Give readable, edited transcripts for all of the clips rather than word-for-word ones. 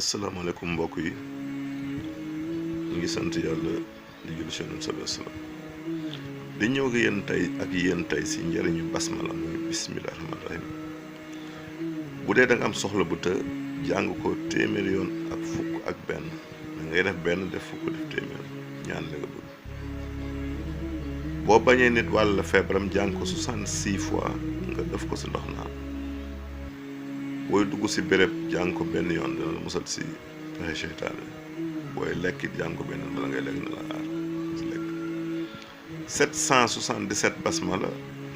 asalaamaaleykum mbokk yi ñu ngi sant yàlla di julli ci Yonent sallallahu alayhi wa sallam di ñëw ak yéen tey si njëriñu basmala muy bismillah rahmaan rahim bu dee da nga am soxla bu të jàng ko téeméeri yoon ak fukk ak benn da ngay def benn def fukk def téeméer ñaan la nga bëgg boo bañee nit wàll feebaram jàng ko 66 fois nga def ko si ndox naan booy dugg si béréb jàng ko benn yoon dina la musal si pexe seytaane booy lekk jàng ko benn bala ngay lekk na la aar si lekk 777 basmala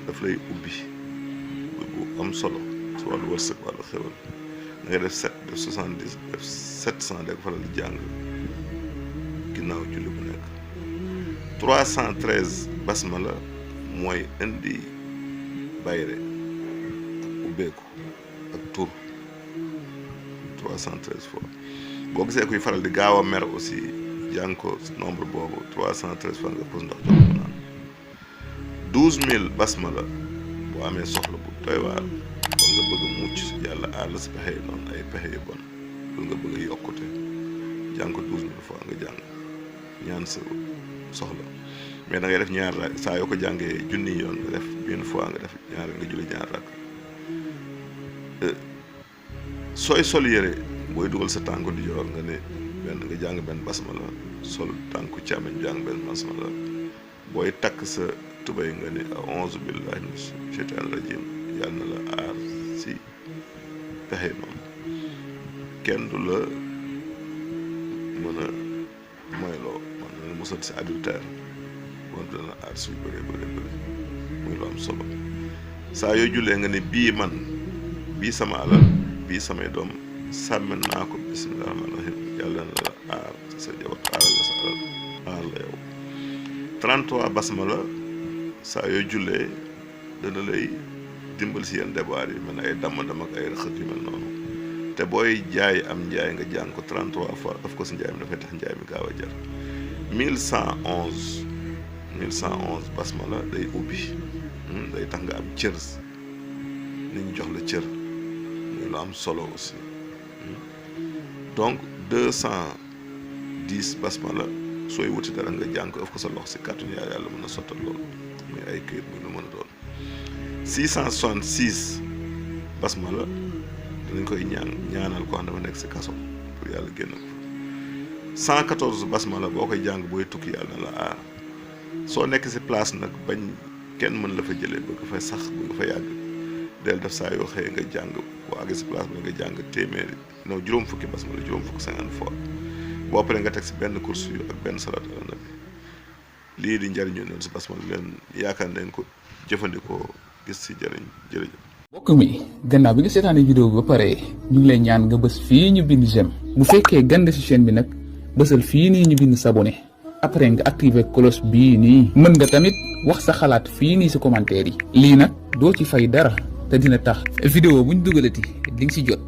daf lay ubbi bu am solo si wàllu wërsëg wàllu xewal da ngay def 7 def 70 def 700 da ko faral di jàng ginnaaw julli bu nekk 313 basmala mooy indi Bayré ak ubbeeku ak tur 313 fois boo gisee kuy faral di gaaw a mer aussi jàng ko nombre boobu 313 fois nga pos ndox jox ko naan 12000 basmala boo amee soxla bu doy waar kon nga bëgg a mucc yàlla aar la si pexe yi noonu ay pexe yu bon loolu nga bëgg a yokkute jàng ko 12000 fois nga jàng ñaan sa soxla mais da ngay def ñaar rak saa yoo ko jàngee junni yoon nga def une fois nga def ñaar nga julli ñaar rak sooy sol yére booy dugal sa tànku di joor nga ne benn nga jàng benn basmala sol tànku càmmeñ jàng benn basmala booy takk sa tubéy nga ne a'uuzu billahi minash shaytaani rajim yàlla na la aar si pexe noonu kenn du la mën a moyloo man na musal si adultère moom dina la aar suy bëree muy lu am solo saa yoo jullee nga ne bii man bii sama alal bii samay doom sàmm naa ko bismillah rahmaan rahim yàlla na la aar sa jabar aaral la sa alal aar la yow 33 basmala saa yoo jullee dana lay dimbal si yenn déboires yi mel ne ay damm-damm ak ay rëxët yu mel noonu te booy jaay am njaay nga jàng ko 33 fois daf ko si njaay mi dafay tax njaay mi gaaw a jar 1111 basmala day ubbi day tax nga am cër nit ñi jox la cër muy lu am solo aussi donc 210 basmala sooy wuti dara nga jàng ko ëf ko sa loxo si kàttanu yàlla mën na sottal loolu muy ay këyit muy lu mën a doon 666 basmala dinañ koy ñaanal ko xam dafa nekk si kaso pour yàlla génn ko 114 basmala boo koy jàng booy tukki yàlla na la aar soo nekk si place nag bañ kenn mën la fa jëlee ba nga fay sax ba nga fa yàgg del def saa yoo xëyee nga jàng boo àggee si place bi nga jàng téeméeri non juróom fukki basmala juróom fukki 50 fois boo paree nga teg si benn course yu ak benn salaatu ala nabi lii di njariñu ne si basmala leen yaakaar nañ ko jëfandikoo gis si njariñ jërëjëf. mbokk mi gannaaw bi nga seetaanee vidéo bi ba pare ñu ngi lay ñaan nga bës fii ñu bind j'aime bu fekkee gande si chaîne bi nag bësal fii nii ñu bind s'abonner après nga activer cloche bii nii mën nga tamit wax sa xalaat fii nii si commentaire yi lii nag doo ci fay dara te dina tax vidéo buñ dugalati di nga si jot.